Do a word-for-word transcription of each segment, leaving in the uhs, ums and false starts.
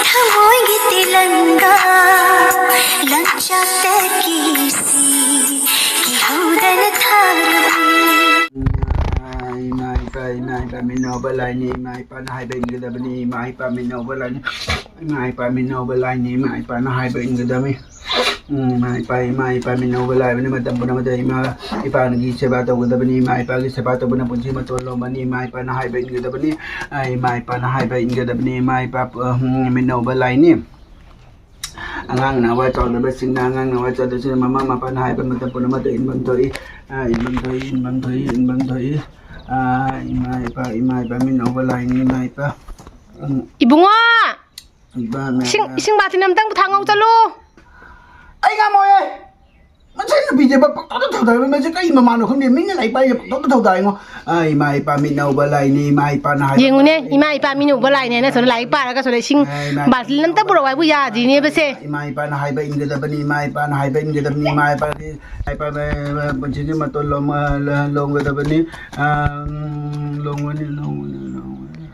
ꯊꯃꯣꯏꯒꯤ ꯇꯤꯂꯪꯒꯥ ꯂꯪꯆꯥꯛꯇꯒꯤ ꯁꯤ ꯀꯤꯍꯧꯗꯅ ꯊꯥꯔꯕꯅꯤ꯫ ꯏꯃꯥ ꯏꯄꯥ, ꯏꯃꯥ ꯏꯄꯥ ꯃꯤꯅꯧꯕ ꯂꯥꯏꯅꯤ, ꯏꯃꯥ ꯏꯄꯥꯅ ꯍꯥꯏꯕ ꯏꯟꯒꯗꯕꯅꯤ, ꯏꯃꯥ ꯏꯄꯥ ꯃꯤꯅꯧꯕ ꯂꯥꯏꯅꯤ, ꯏꯃꯥ ꯏꯄꯥ ꯃꯤꯅꯧꯕ ꯂꯥꯏꯅꯤ, ꯏꯃꯥ ꯏꯄꯥꯅ ꯍꯥꯏꯕ ꯏꯟꯒꯗꯕꯅꯤ꯫ ꯎꯝ, ꯏꯃꯥ ꯏꯄꯥ, ꯏꯃꯥ ꯏꯄꯥ ꯃꯤꯅꯧꯕ ꯂꯥꯏꯕꯅꯤ, ꯃꯇꯝ ꯄꯨꯝꯅꯃꯛꯇ ꯏꯃꯥ ꯏꯄꯥꯒꯤ ꯁꯦꯕꯥ ꯇꯧꯒꯗꯕꯅꯤ, ꯏꯃꯥ ꯏꯄꯥꯒꯤ ꯁꯦꯕꯥ ꯇꯧꯕꯅ ꯄꯨꯟꯁꯤ ꯃꯇꯣꯟ ꯂꯣꯝꯕꯅꯤ, ꯏꯃꯥ ꯏꯄꯥꯅ ꯍꯥꯏꯕ ꯏꯟꯒꯗꯕꯅꯤ, ꯑ, ꯏꯃꯥ ꯏꯄꯥꯅ ꯍꯥꯏꯕ ꯏꯟꯒꯗꯕꯅꯤ, ꯏꯃꯥ ꯏꯄꯥ, ꯎꯝ, ꯃꯤꯅꯧꯕ ꯂꯥꯏꯅꯤ꯫ ꯑꯉꯥꯡꯅ ꯑꯋꯥ ꯆꯥꯎꯗꯕꯁꯤꯡꯅ, ꯑꯉꯥꯡꯅ ꯑꯋꯥ ꯆꯥꯎꯗꯕꯁꯤꯡꯅ ꯃꯃꯥ ꯃꯄꯥꯅ ꯍꯥꯏꯕ ꯃꯇꯝ ꯄꯨꯝꯅꯃꯛꯇ ꯏꯟꯐꯝ ꯊꯣꯛꯏ, ꯑ, ꯏꯟꯐꯝ ꯊꯣꯛꯏ, ꯏꯟꯐꯝ ꯊꯣꯛꯏ, ꯏꯟꯐꯝ ꯊꯣꯛꯏ꯫ ꯑ, ꯏꯃꯥ ꯏꯄꯥ, ꯏꯃꯥ ꯏꯄꯥ ꯃꯤꯅꯧꯕ ꯂꯥꯏꯅꯤ, ꯏꯃꯥ ꯏꯄꯥ꯫ ꯎꯝ꯫ ꯏꯕꯨꯡꯉꯣ! ꯏꯕꯥꯅ ꯏꯁꯤꯡ, ꯏꯁꯤꯡ ꯕꯥꯇꯤꯟ ꯑꯝꯇꯪ ꯄꯨꯊꯥꯡ ꯉꯧ ꯆꯠꯂꯨ꯫ ꯑꯩ ꯉꯝꯃꯣꯏꯌꯦ꯫ ꯃꯁꯤ ꯅꯨꯄꯤꯁꯦ ꯄ-, ꯄꯪꯇꯧꯗ ꯇꯧꯗꯥꯏ꯫ ꯃꯁꯤ ꯀꯩ ꯃꯃꯥꯅꯣ ꯈꯪꯗꯦ꯫ ꯃꯤꯅ ꯂꯥꯏꯔꯤꯛ ꯄꯥꯏꯁꯦ ꯄꯪꯇꯧꯗ ꯇꯧꯗꯥꯏꯉꯣ꯫ ꯑ, ꯏꯃꯥ ꯏꯄꯥ ꯃꯤꯠꯅꯧꯕ ꯂꯥꯏꯅꯤ, ꯏꯃꯥ ꯏꯄꯥꯅ ꯍꯥꯏꯕ ꯌꯦꯡꯉꯨꯅꯦ, ꯏꯃꯥ ꯏꯄꯥ ꯃꯤꯅꯧꯕ ꯂꯥꯏꯅꯦꯅ ꯁꯣꯝꯗ ꯂꯥꯏꯔꯤꯛ ꯄꯥꯔꯒ ꯁꯣꯝꯗ ꯏꯁꯤꯡ ꯑ, ꯏꯃꯥ ꯏꯄꯥ ꯕꯥꯇꯤꯟ ꯑꯝꯇ ꯄꯨꯔꯛꯑꯣ ꯍꯥꯏꯕꯨ ꯌꯥꯗ꯭ꯔꯤꯅꯦꯕꯁꯦ꯫ ꯏꯃꯥ ꯏꯄꯥꯅ ꯍꯥꯏꯕ ꯏꯟꯒꯗꯕꯅꯤ, ꯏꯃꯥ ꯏꯄꯥꯅ ꯍꯥꯏꯕ ꯏꯟꯒꯗꯕꯅꯤ, ꯏꯃꯥ ꯏꯄꯥꯒꯤ, ꯏꯃꯥ ꯏꯄꯥꯒꯤ ꯄꯨꯟꯁꯤꯒꯤ ꯃꯇꯣꯟ ꯂꯣꯝ-, ꯂꯣꯝꯒꯗꯕꯅꯤ꯫ ꯑ, ꯎꯝ, ꯂꯣꯝꯒꯅꯤ, ꯂꯣꯝꯒꯅꯤ, ꯂꯣꯝꯒꯅꯤ꯫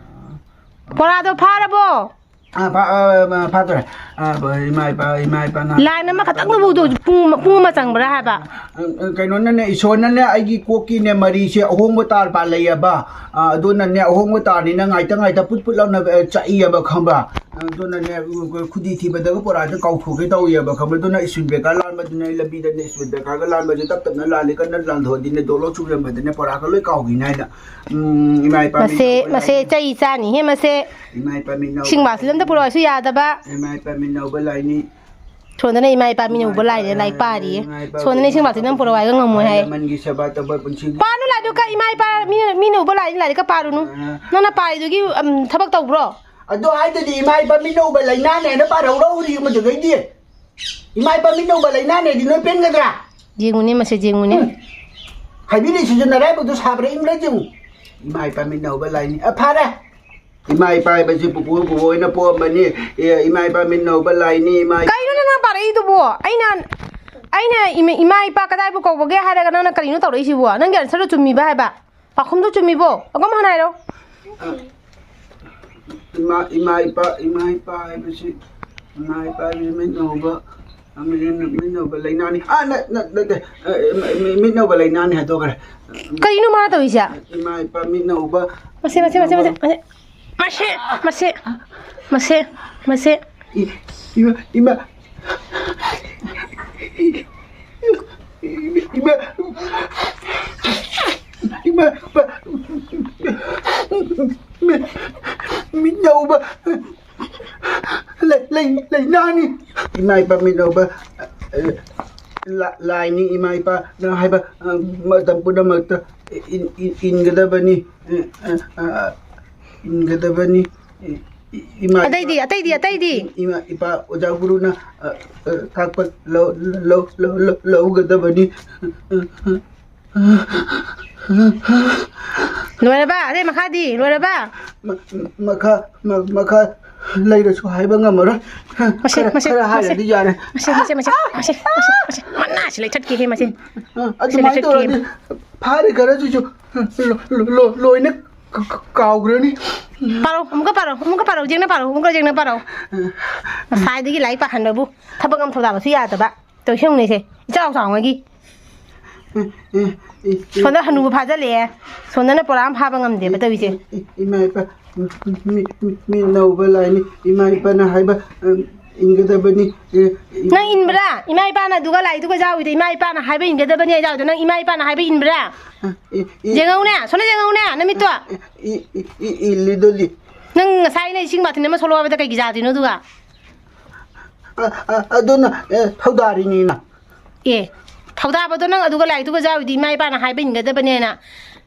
ꯕꯣꯔꯥꯗꯣ ꯐꯥꯔꯕꯣ? ꯑ, ꯐꯥ-, ꯑ, ꯑ, ꯐꯥꯗꯣꯔꯦ꯫ ꯑ, ꯏꯃꯥ ꯏꯄꯥ, ꯏꯃꯥ ꯏꯄꯥꯅ ꯂꯥꯏꯟ ꯑꯃꯈꯛꯇꯪꯗꯨꯕꯨ ꯄꯨꯡ, ꯄꯨꯡ ꯑꯃ ꯆꯪꯕ꯭ꯔꯥ ꯍꯥꯏꯕ? ꯑ, ꯑ, ꯀꯩꯅꯣꯅꯅꯦ, ꯏꯁꯣꯔꯅꯅꯦ ꯑꯩꯒꯤ ꯀꯣꯛꯀꯤꯅꯦ ꯃꯔꯤꯁꯦ ꯑꯍꯣꯡꯕ ꯇꯥꯔ ꯄꯥꯜꯂꯛꯑꯦꯕ꯫ ꯑ, ꯑꯗꯨꯅꯅꯦ, ꯑꯍꯣꯡꯕ ꯇꯥꯔꯅꯤꯅ ꯉꯥꯏꯇ ꯉꯥꯏꯇ ꯄꯨꯠ ꯄꯨꯠ ꯂꯥꯎꯅ, ꯑ, ꯆꯥꯛꯏꯑꯕ, ꯈꯪꯕ꯭ꯔꯥ? ꯑ, ꯑꯗꯨꯅꯅꯦ, ꯈꯨꯗꯤ ꯊꯤꯕꯗꯒ ꯄꯣꯔꯥꯗ ꯀꯥꯎꯊꯣꯛꯀꯦ ꯇꯧꯏꯑꯕ, ꯈꯪꯕ꯭ꯔꯥ? ꯑꯗꯨꯅ ꯏꯁꯄꯤꯠ ꯕ꯭ꯔꯦꯀꯔ ꯂꯥꯟꯕꯗꯨꯅ ꯑꯩ ꯂꯝꯕꯤꯗꯅꯦ ꯏꯁꯄꯤꯠ ꯕ꯭ꯔꯦꯀꯔꯒ ꯂꯥꯟꯕꯁꯦ ꯇꯞ ꯇꯞꯅ ꯂꯥꯜꯂꯤ, ꯀꯟꯅ ꯂꯥꯟꯊꯣꯛꯑꯗꯤꯅꯦ ꯗꯣꯂꯣ ꯆꯨꯔꯝꯕꯗꯅꯦ ꯄꯣꯔꯥꯒ ꯂꯣꯏ ꯀꯥꯎꯈꯤꯅꯤ ꯍꯥꯏꯅ꯫ ꯎꯝ, ꯏꯃꯥ ꯏꯄꯥ ꯃꯁꯦ, ꯃꯤꯅꯧꯕ ꯃꯁꯦ ꯂꯥꯏꯅꯤ꯫ ꯆꯩ ꯆꯥꯅꯤꯍꯦ, ꯃꯁꯦ꯫ ꯏꯃꯥ ꯏꯄꯥ ꯃꯤꯅꯧꯕ ꯏꯁꯤꯡ ꯕꯥꯇꯤꯟ ꯑꯝꯇ ꯂꯥꯏꯅꯤ꯫ ꯄꯨꯔꯛꯑꯣꯁꯨ ꯌꯥꯗꯕ꯫ ꯏꯃꯥ ꯏꯄꯥ ꯃꯤꯅꯧꯕ ꯂꯥꯏꯅꯤ꯫ ꯁꯣꯝꯗꯅ ꯏꯃꯥ ꯏꯄꯥ ꯃꯤꯅ ꯎꯕ ꯂꯥꯏꯅꯦ, ꯂꯥꯏꯔꯤꯛ ꯄꯥꯔꯤꯌꯦ꯫ ꯏꯃꯥ ꯏꯄꯥ ꯁꯣꯝꯗꯅ ꯏꯁꯤꯡ ꯕꯥꯇꯤꯟ ꯑꯃ ꯄꯨꯔꯛꯑꯣ ꯍꯥꯏꯒ ꯉꯝꯃꯣꯏ ꯍꯥꯏ꯫ ꯑꯍꯜ ꯂꯃꯟꯒꯤ ꯁꯦꯕꯥ ꯇꯧꯕ ꯄꯨꯟꯁꯤꯒꯤ ꯄꯥꯅꯨ ꯂꯥꯏꯗꯨ ꯀ-, ꯏꯃꯥ ꯏꯄꯥ ꯃꯤꯅ, ꯃꯤꯅ ꯎꯕ ꯂꯥꯏꯅꯤ, ꯂꯥꯏꯔꯤꯛꯀ ꯄꯥꯔꯨꯅꯨ꯫ ꯑ꯫ ꯅꯪꯅ ꯄꯥꯔꯤꯗꯨꯒꯤ, ꯎꯝ, ꯊꯕꯛ ꯇꯧꯕ꯭ꯔꯣ? ꯑꯗꯣ ꯍꯥꯏꯗꯗꯤ ꯏꯃꯥ ꯏꯄꯥ ꯃꯤꯅ ꯎꯕ ꯂꯥꯏꯅꯥꯅꯦꯅ ꯄꯥꯔꯧꯔꯧꯔꯤ ꯃꯗꯨꯗꯩꯗꯤ꯫ ꯏꯃꯥ ꯏꯄꯥ ꯃꯤꯠꯅ ꯎꯕ ꯂꯥꯏꯅꯥꯅꯦꯗꯤ ꯅꯣꯏ ꯄꯦꯟꯒꯗ꯭ꯔꯥ? ꯌꯦꯡꯉꯨꯅꯦ ꯃꯁꯦ, ꯌꯦꯡꯉꯨꯅꯦ꯫ ꯎꯝ꯫ ꯍꯥꯏꯕꯤꯔꯤꯁꯤꯁꯨ ꯅꯔꯥꯏꯕꯛꯇꯣ ꯁꯥꯕ꯭ꯔꯥ ꯏꯪꯕ꯭ꯔꯥ ꯌꯦꯡꯉꯨ꯫ ꯏꯃꯥ ꯏꯄꯥ ꯃꯤꯠꯅ ꯎꯕ ꯂꯥꯏꯅꯤ꯫ ꯑ, ꯐꯔꯦ꯫ ꯏꯃꯥ ꯏꯄꯥ ꯍꯥꯏꯕꯁꯤ ꯄꯨꯄꯨ ꯕꯨꯕꯣꯏꯅ ꯄꯣꯛꯑꯝꯕꯅꯤ꯫ ꯑꯦ, ꯏꯃꯥ ꯏꯄꯥ ꯃꯤꯠꯅ ꯎꯕ ꯂꯥꯏꯅꯤ, ꯏꯃꯥ ꯏꯄꯥ ꯀꯩꯅꯣ ꯅꯪ ꯄꯥꯔꯛꯏꯗꯨꯕꯣ? ꯑꯩꯅ, ꯑꯩꯅ ꯏꯃꯥ, ꯏꯃꯥ ꯏꯄꯥ ꯀꯗꯥꯏꯕꯨ ꯀꯧꯕꯒꯦ ꯍꯥꯏꯔꯒ ꯅꯪꯅ ꯀꯔꯤꯅꯣ ꯇꯧꯔꯛꯏꯁꯤꯕꯣ? ꯅꯪꯒꯤ ꯑꯟꯁꯔꯗꯣ ꯆꯨꯝꯃꯤꯕ ꯍꯥꯏꯕ? ꯄꯥꯎꯈꯨꯝꯗꯣ ꯆꯨꯝꯃꯤꯕꯣ? ꯑꯗꯨꯝ ꯍꯥꯟꯅ ꯍꯥꯏꯔꯣ꯫ ꯏꯃꯥ, ꯏꯃꯥ, ꯏꯄꯥ, ꯏꯃꯥ, ꯏꯄꯥ ꯍꯥꯏꯕꯁꯤ, ꯏꯃꯥ, ꯏꯄꯥ ꯍꯥꯏꯕꯁꯤ ꯃꯤꯠꯅ ꯎꯕ, ꯃꯤꯠꯅ ꯎꯕ ꯂꯥꯏꯅꯥꯅꯤ꯫ ꯑꯥ, ꯅꯠ-, ꯅꯠ-, ꯅꯠꯇꯦ, ꯑ, ꯃꯤ-, ꯃꯤꯠꯅ ꯎꯕ ꯂꯥꯏꯅꯥꯅꯤ ꯍꯥꯏꯗꯣꯛꯈ꯭ꯔꯦ꯫ ꯀꯩꯅꯣ ꯃꯥ ꯇꯧꯔꯤꯁꯦ? ꯏꯃꯥ, ꯏꯄꯥ, ꯃꯤꯠꯅ ꯎꯕ, ꯃꯁꯦ, ꯃꯁꯦ, ꯃꯁꯦ, ꯃꯁꯦ, ꯃꯁꯦ, ꯃꯁꯦ, ꯃꯁꯦ, ꯃꯁꯦ꯫ ꯏ-, ꯏꯃꯥ, ꯏꯃꯥ, ꯏꯃꯥ, ꯏꯃꯥ, ꯏꯃꯥ, ꯏꯄꯥ, ꯃꯤ-, ꯃꯤꯠꯅ ꯎꯕ ꯂꯩ-, ꯂꯩ-, ꯂꯥꯏꯅꯥꯅꯤ꯫ ꯏꯃꯥ ꯏꯄꯥ ꯃꯤꯠꯅ ꯎꯕ, ꯑ, ꯂꯥ-, ꯂꯥꯏꯅꯤ꯫ ꯏꯃꯥ ꯏꯄꯥꯅ ꯍꯥꯏꯕ, ꯑ, ꯃꯇꯝ ꯄꯨꯝꯅꯃꯛꯇ ꯏꯟ-, ꯏꯟ-, ꯏꯟꯒꯗꯕꯅꯤ꯫ ꯑ, ꯑ, ꯑ, ꯏꯟꯒꯗꯕꯅꯤ꯫ ꯏ-, ꯏ-, ꯏꯃꯥ ꯏꯄꯥ, ꯑꯇꯩꯗꯤ, ꯑꯇꯩꯗꯤ, ꯑꯇꯩꯗꯤ? ꯏꯃꯥ ꯏꯄꯥ ꯑꯣꯖꯥ ꯒꯨꯔꯨꯅ, ꯑ, ꯑ, ꯇꯥꯛꯄ ꯂꯧ-, ꯂꯧ-, ꯂꯧ-, ꯂꯧ-, ꯂꯧꯒꯗꯕꯅꯤ꯫ ꯂꯣꯏꯔꯕ? ꯑꯇꯩ ꯃꯈꯥꯗꯤ ꯂꯣꯏꯔꯕ? ꯃ-, ꯃꯈꯥ, ꯃ-, ꯃꯈꯥ ꯂꯩꯔꯁꯨ ꯍꯥꯏꯕ ꯉꯝꯃꯔꯣꯏ꯫ ꯃꯁꯤ, ꯈꯔ, ꯃꯁꯤ, ꯈꯔ ꯃꯁꯤ, ꯍꯥꯏꯔꯗꯤ ꯌꯥꯔꯦ꯫ ꯃꯁꯤ, ꯃꯁꯤ, ꯃꯁꯤ, ꯃꯁꯤ, ꯃꯁꯤ, ꯃꯁꯤ꯫ ꯃꯅꯥꯁꯤ ꯂꯩꯊꯠꯀꯦꯍꯦ ꯃꯁꯤ꯫ ꯑ, ꯁꯤ ꯑꯗꯨꯃꯥꯏꯅ ꯂꯩꯊꯠꯀꯦ꯫ ꯇꯧꯔꯗꯤ ꯐꯥꯔꯦ ꯈꯔꯁꯤꯁꯨ ꯂꯣ-, ꯂꯣ-, ꯂꯣ-, ꯂꯣꯏꯅ ꯀ-, ꯀ-, ꯀꯥꯎꯈ꯭ꯔꯅꯤ꯫ ꯄꯥꯔꯣ, ꯑꯃꯨꯛꯀ ꯄꯥꯔꯣ, ꯑꯃꯨꯛꯀ ꯄꯥꯔꯣ, ꯌꯦꯡꯅ ꯄꯥꯔꯣ, ꯑꯃꯨꯛꯀ ꯌꯦꯡꯅ ꯄꯥꯔꯣ꯫ ꯉꯁꯥꯏꯗꯒꯤ ꯂꯥꯏꯔꯤꯛ ꯄꯥꯍꯟꯕꯕꯨ ꯊꯕꯛ ꯑꯃ ꯊꯧꯗꯥꯕꯁꯨ ꯌꯥꯗꯕ꯫ ꯇꯧꯏꯁꯦ ꯌꯦꯡꯉꯨꯅꯦꯁꯦ, ꯏꯆꯥꯎ ꯆꯥꯎꯉꯩꯒꯤ꯫ ꯁꯣꯝꯗ ꯍꯅꯨꯕ ꯐꯥꯖꯤꯜꯂꯛꯑꯦ, ꯁꯣꯝꯗꯅ ꯄꯨꯔꯥ ꯑꯃ ꯐꯥꯕ ꯉꯝꯗꯦꯕ ꯇꯧꯔꯤꯁꯦ꯫ ꯏ-, ꯏꯃꯥ ꯏꯄꯥ, ꯃꯤ, ꯃꯤ, ꯃꯤ ꯅꯧꯕ ꯂꯥꯏꯅꯤ, ꯏꯃꯥ ꯏꯄꯥꯅ ꯍꯥꯏꯕ, ꯎꯝ, ꯏꯟꯒꯗꯕꯅꯤ꯫ ꯑꯦ, ꯏ- ꯅꯪ ꯏꯟꯕ꯭ꯔꯥ? ꯏꯃꯥ ꯏꯄꯥꯅ ꯑꯗꯨꯒ ꯂꯥꯏꯗꯨꯒ ꯌꯥꯎꯏꯗꯣ, ꯏꯃꯥ ꯏꯄꯥꯅ ꯍꯥꯏꯕ ꯏꯟꯒꯗꯕꯅꯤ ꯍꯥꯏ ꯌꯥꯎꯏꯗꯣ, ꯅꯪ ꯏꯃꯥ ꯏꯄꯥꯅ ꯍꯥꯏꯕ ꯏꯟꯕ꯭ꯔꯥ? ꯑ, ꯏ-, ꯏ-, ꯌꯦꯡꯉꯧꯅꯦ, ꯁꯣꯝꯗ ꯌꯦꯡꯉꯧꯅꯦ, ꯅꯃꯤꯠꯇꯣ꯫ E-, E-, E-, ꯏꯜꯂꯤꯗꯨꯗꯤ꯫ ꯅꯪ ꯉꯁꯥꯏ ꯑꯩꯅ ꯏꯁꯤꯡ ꯕꯥꯇꯤꯟ ꯑꯃ ꯁꯣꯂꯛꯑꯣ ꯍꯥꯏꯕꯗ ꯀꯩꯒꯤ ꯌꯥꯗ꯭ꯔꯤꯅꯣ ꯑꯗꯨꯒ? ꯑ, ꯑ, ꯑꯗꯨꯅ, ꯑꯦ, ꯊꯧꯗꯥꯔꯤꯅꯤꯅ꯫ ꯑꯦ, ꯊꯧꯗꯥꯕꯗꯣ ꯅꯪ ꯑꯗꯨꯒ ꯂꯥꯏꯔꯤꯛꯇꯨꯒ ꯌꯥꯎꯔꯤꯗꯤ ꯏꯃꯥ ꯏꯄꯥꯅ ꯍꯥꯏꯕ ꯏꯟꯒꯗꯕꯅꯦꯅ꯫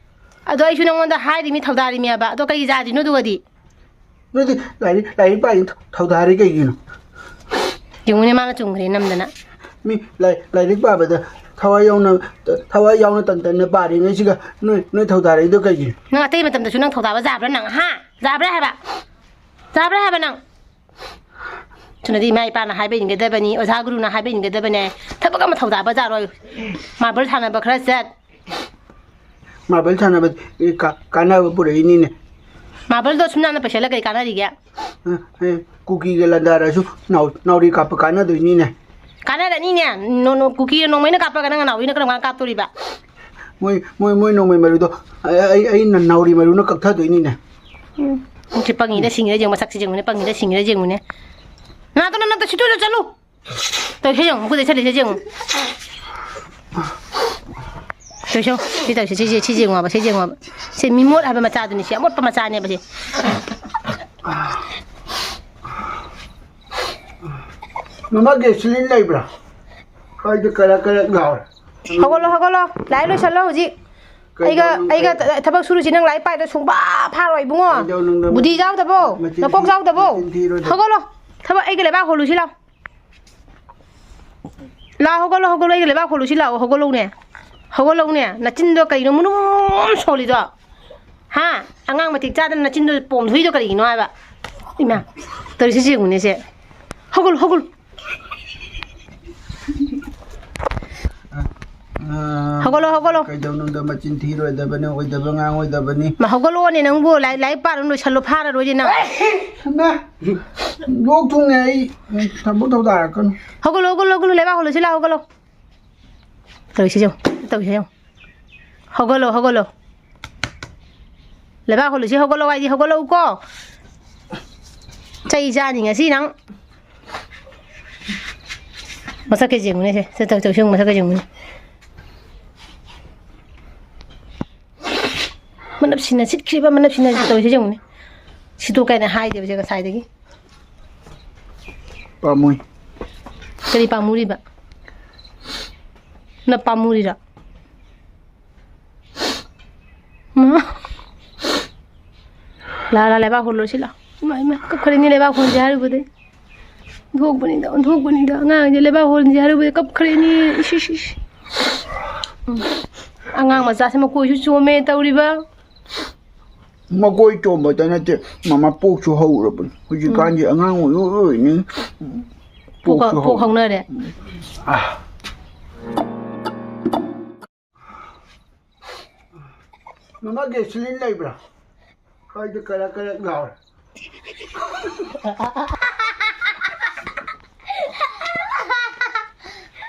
ꯑꯗꯣ ꯑꯩꯁꯨ ꯅꯪꯉꯣꯟꯗ ꯍꯥꯏꯔꯤꯃꯤ ꯊꯧꯗꯥꯔꯤꯃꯤꯕ꯫ ꯑꯗꯣ ꯀꯩꯒꯤ ꯌꯥꯗ꯭ꯔꯤꯅꯣ ꯑꯗꯨꯒꯗꯤ? ꯅꯣꯏꯗꯤ ꯂꯥꯏꯔꯤꯛ, ꯂꯥꯏꯔꯤꯛ ꯄꯥꯏꯅ ꯊꯧ-, ꯊꯧꯗꯥꯔꯤ ꯀꯩꯒꯤꯅꯣ? ꯌꯦꯡꯉꯨꯅꯦ, ꯃꯥꯅ ꯆꯨꯝꯈ꯭ꯔꯦ ꯅꯝꯗꯅ꯫ ꯃꯤ ꯂꯥꯏ-, ꯂꯥꯏꯔꯤꯛ ꯄꯥꯕꯗ ꯊꯋꯥꯏ ꯌꯥꯎꯅ, ꯊꯋꯥꯏ ꯌꯥꯎꯅ ꯇꯟ ꯇꯟꯅ ꯄꯥꯔꯤꯉꯩꯁꯤꯒ ꯅꯣꯏ, ꯅꯣꯏ ꯊꯧꯗꯥꯔꯛꯏꯗꯣ ꯀꯩꯒꯤꯅꯣ? ꯅꯪ ꯑꯇꯩ ꯃꯇꯝꯗꯁꯨ ꯅꯪ ꯊꯧꯗꯥꯕ ꯌꯥꯕ꯭ꯔꯥ ꯅꯪ, ꯍꯥ? ꯌꯥꯕ꯭ꯔꯥ ꯍꯥꯏꯕ? ꯌꯥꯕ꯭ꯔꯥ ꯍꯥꯏꯕ ꯅꯪ? ꯊꯨꯅꯗꯤ ꯏꯃꯥ ꯏꯄꯥꯅ ꯍꯥꯏꯕ ꯏꯟꯒꯗꯕꯅꯤ, ꯑꯣꯖꯥ ꯒꯨꯔꯨꯅ ꯍꯥꯏꯕ ꯏꯟꯒꯗꯕꯅꯦ꯫ ꯊꯕꯛ ꯑꯃ ꯊꯧꯗꯥꯕ ꯌꯥꯔꯣꯏ꯫ ꯃꯥꯔꯕꯜ ꯁꯥꯟꯅꯕ ꯈꯔ ꯆꯠ꯫ ꯃꯥꯔꯕꯜ ꯁꯥꯟꯅꯕ ꯀꯥ-, ꯀꯥꯟꯅꯕ ꯄꯨꯔꯛꯏꯅꯤꯅꯦ꯫ ꯃꯥꯔꯕꯜꯗꯣ ꯁꯨꯝ ꯌꯥꯝꯅ ꯄꯩꯁꯜꯂ ꯀꯩ ꯀꯥꯟꯅꯔꯤꯒꯦ? ꯑ, ꯑꯦ, ꯀꯨꯀꯤꯒ ꯂꯥꯟꯗꯥꯔꯁꯨ ꯅꯥꯎ-, ꯅꯥꯎꯔꯤ ꯀꯥꯞꯄ ꯀꯥꯟꯅꯗꯣꯏꯅꯤꯅꯦ꯫ ꯀꯥꯟꯅꯔꯅꯤꯅꯦ꯫ ꯅꯣ-, ꯅꯣ-, ꯀꯨꯀꯤꯅ ꯅꯣꯡꯃꯩꯅ ꯀꯥꯞꯄꯒ ꯅꯪꯅ ꯅꯥꯎꯔꯤꯅ ꯀꯔꯝ ꯀꯥꯟꯗ ꯀꯥꯞꯇꯣꯔꯤꯕ? ꯃꯣꯏ, ꯃꯣꯏ, ꯃꯣꯏ ꯅꯣꯡꯃꯩ ꯃꯔꯨꯗꯣ ꯑꯩ, ꯑꯩ, ꯑꯩꯅ ꯅꯥꯎꯔꯤ ꯃꯔꯨꯅ ꯀꯛꯊꯗꯣꯏꯅꯤꯅꯦ꯫ ꯎꯝ꯫ ꯁꯤ ꯄꯪꯉꯤꯗ ꯁꯤꯡꯉꯤꯔ ꯌꯦꯡꯉꯨ, ꯃꯁꯛꯁꯤ ꯌꯦꯡꯉꯨꯅꯦ, ꯄꯪꯉꯤꯔ ꯁꯤꯡꯉꯤꯔ ꯌꯦꯡꯉꯨꯅꯦ꯫ ꯅꯅꯥꯇꯣꯟ ꯅꯅꯥꯇꯣꯟ ꯁꯤꯠꯇꯣꯛꯑ ꯆꯠꯂꯨ꯫ ꯇꯧꯏꯁꯦ ꯌꯦꯡꯉꯨ, ꯃꯈꯨꯠꯇ ꯆꯠꯂꯤꯁꯦ ꯌꯦꯡꯉꯨ꯫ ꯇꯧꯏꯁꯦ ꯌꯦꯡꯉꯨ꯫ ꯁꯤ ꯇꯧꯏꯁꯦ, ꯁꯤ, ꯁꯤ, ꯁꯤ ꯌꯦꯡꯉꯣꯕ, ꯁꯤ ꯌꯦꯡꯉꯣꯕ꯫ ꯁꯤ ꯃꯤꯃꯣꯠ ꯍꯥꯏꯕ ꯃꯆꯥꯗꯨꯅꯤ, ꯁꯤ ꯑꯃꯣꯠꯄ ꯃꯆꯥꯅꯦꯕ ꯁꯤ꯫ ꯃꯃꯥ ꯒꯦꯁꯂꯤꯟ ꯂꯩꯕ꯭ꯔꯥ? ꯀꯥꯏꯗ ꯀꯔꯛ ꯀꯔꯛ ꯂꯥꯎꯔꯦ꯫ ꯍꯧꯒꯠꯂꯣ, ꯍꯧꯒꯠꯂꯣ꯫ ꯂꯥꯏꯔꯤꯛ ꯂꯣꯏꯁꯜꯂꯣ ꯍꯧꯖꯤꯛ꯫ ꯑꯩꯒ, ꯀꯩꯗꯧꯅꯨꯡꯗ ꯑꯩꯒ ꯊ-, ꯊꯕꯛ ꯁꯨꯔꯨꯁꯤ ꯅꯪ ꯂꯥꯏꯔꯤꯛ ꯄꯥꯏꯗꯣ ꯁꯨꯡꯄꯥ ꯐꯥꯔꯣꯏ ꯏꯕꯨꯡꯉꯣ꯫ ꯀꯩꯗꯧꯅꯨꯡꯗ ꯕꯨꯙꯤ ꯌꯥꯎꯗꯕꯣ? ꯃꯆꯤꯟ ꯅꯀꯣꯛ ꯊꯤ-, ꯌꯥꯎꯗꯕꯣ? ꯃꯆꯤꯟ ꯊꯤꯔꯣꯏꯗ꯫ ꯍꯧꯒꯠꯂꯣ꯫ ꯊꯕꯛ ꯑꯩꯒ ꯂꯩꯕꯥꯛ ꯍꯣꯜꯂꯨꯁꯤ ꯂꯥꯎ꯫ ꯂꯥꯎ, ꯍꯧꯒꯠꯂꯣ, ꯍꯧꯒꯠꯂꯣ, ꯑꯩꯒ ꯂꯩꯕꯥꯛ ꯍꯣꯜꯂꯨꯁꯤ ꯂꯥꯛꯑꯣ, ꯍꯧꯒꯠꯂꯧꯅꯦ꯫ ꯍꯧꯒꯠꯂꯧꯅꯦ꯫ ꯅꯆꯤꯟꯗꯣ ꯀꯩꯅꯣ ꯃꯅꯨꯡ ꯁꯣꯜꯂꯤꯗꯣ? ꯍꯥ? ꯑꯉꯥꯡ ꯃꯇꯤꯛ ꯆꯥꯗꯅ ꯅꯆꯤꯟꯗꯣ ꯄꯣꯝꯊꯣꯛꯏꯗꯣ ꯀꯔꯤꯒꯤꯅꯣ ꯍꯥꯏꯕ? ꯏꯃꯥ, ꯇꯧꯔꯤꯁꯦ ꯌꯦꯡꯉꯨꯅꯦ ꯁꯦ꯫ ꯍꯧꯒꯠꯂꯨ, ꯍꯧꯒꯠꯂꯨ꯫ ꯑꯥ, ꯍꯧꯒꯠꯂꯣ, ꯍꯧꯒꯠꯂꯣ꯫ ꯀꯩꯗꯧꯅꯨꯡꯗ ꯃꯆꯤꯟ ꯊꯤꯔꯣꯏꯗꯕꯅꯤ, ꯑꯣꯏꯗꯕ ꯉꯥꯡꯉꯣꯏꯗꯕꯅꯤ꯫ ꯃꯥ, ꯍꯧꯒꯠꯂꯣꯅꯦ ꯅꯪꯕꯨ, ꯂꯥꯏ-, ꯂꯥꯏꯔꯤꯛ ꯄꯥꯔꯨ ꯂꯣꯏꯁꯜꯂꯣ, ꯐꯥꯔꯔꯣꯏꯅꯦ ꯅꯪ꯫ ꯍꯩꯃꯥ, ꯂꯣꯛ ꯊꯨꯡꯉꯦ ꯑꯩ, ꯊꯕꯛ ꯊꯧꯗꯥꯔꯛꯀꯅꯨ꯫ ꯍꯧꯒꯠꯂꯣ, ꯍꯧꯒꯠꯂꯣ, ꯍꯧꯒꯠꯂꯣ, ꯂꯩꯕꯥꯛ ꯍꯣꯜꯂꯨꯁꯤ ꯂꯥꯎ, ꯍꯧꯒꯠꯂꯣ꯫ ꯇꯧꯔꯤꯁꯤ ꯌꯦꯡꯉꯨ, ꯇꯧꯔꯤꯁꯤ ꯌꯦꯡꯉꯨ꯫ ꯍꯧꯒꯠꯂꯣ, ꯍꯧꯒꯠꯂꯣ꯫ ꯂꯩꯕꯥꯛ ꯍꯣꯜꯂꯨꯁꯤ, ꯍꯧꯒꯠꯂꯣ ꯍꯥꯏꯗꯤ ꯍꯧꯒꯠꯂꯛꯎꯀꯣ꯫ ꯆꯩ ꯆꯥꯅꯤ ꯉꯁꯤ ꯅꯪ꯫ ꯃꯁꯛꯀ ꯌꯦꯡꯉꯨꯅꯦ ꯁꯦ, ꯁꯦ, ꯇꯧ, ꯇꯧ, ꯁꯤ ꯌꯦꯡꯉꯨ, ꯃꯁꯛꯀ ꯌꯦꯡꯉꯨꯅꯦ꯫ ꯃꯅꯞꯁꯤꯅ ꯁꯤꯠꯈ꯭ꯔꯤꯕ, ꯃꯅꯞꯁꯤꯅ ꯇꯧꯔꯤꯁꯦ ꯌꯦꯡꯉꯨꯅꯦ꯫ ꯁꯤꯠꯇꯣꯛ ꯀꯥꯏꯅ ꯍꯥꯏꯗꯦꯕ ꯁꯦ ꯉꯁꯥꯏꯗꯒꯤ꯫ ꯄꯥꯝꯃꯨꯏ꯫ ꯀꯔꯤ ꯄꯥꯝꯃꯨꯔꯤꯕ? ꯅꯞ ꯄꯥꯝꯃꯨꯔꯤꯔꯣ? ꯃꯥ꯫ ꯂꯥ, ꯂꯥ, ꯂꯩꯕꯥꯛ ꯍꯣꯜꯂꯨꯔꯁꯤ ꯂꯥ꯫ ꯏꯃꯥ, ꯏꯃꯥ, ꯀꯞꯈ꯭ꯔꯦꯅꯦ ꯂꯩꯕꯥꯛ ꯍꯣꯟꯁꯦ ꯍꯥꯏꯔꯨꯕꯗꯩ꯫ ꯑꯣꯟꯊꯣꯛꯄꯅꯤꯗ, ꯑꯣꯟꯊꯣꯛꯄꯅꯤꯗ꯫ ꯑꯉꯥꯡꯁꯦ ꯂꯩꯕꯥꯛ ꯍꯣꯟꯁꯦ ꯍꯥꯏꯔꯨꯕꯗꯩ ꯀꯞꯈ꯭ꯔꯦꯅꯦ꯫ ꯏꯁ, ꯏꯁ, ꯏꯁ꯫ ꯎꯝ꯫ ꯑꯉꯥꯡ ꯃꯆꯥꯁꯦ ꯃꯀꯣꯏꯁꯨ ꯆꯣꯝꯃꯦ ꯇꯧꯔꯤꯕ꯫ ꯃꯀꯣꯏ ꯆꯣꯝꯕꯇ ꯅꯠꯇꯦ, ꯃꯃꯥ ꯄꯣꯛꯁꯨ ꯍꯧꯔꯕꯅꯤ꯫ ꯍꯧꯖꯤꯛꯀꯥꯟꯗꯤ ꯎꯝ꯫ ꯑꯉꯥꯡ ꯑꯣꯏꯔꯤꯉꯩ ꯄꯣꯛ ꯄꯣꯛꯁꯨ ꯄꯣꯛ ꯍꯧ-, ꯍꯧꯅꯔꯦ꯫ ꯎꯝ꯫ ꯑꯥ꯫ ꯃꯃꯥ ꯒꯦꯁꯂꯤꯟ ꯂꯩꯕ꯭ꯔꯥ? ꯍꯥꯏꯗꯤ ꯀꯔꯛ ꯀꯔꯛ ꯂꯥꯎꯔꯦ꯫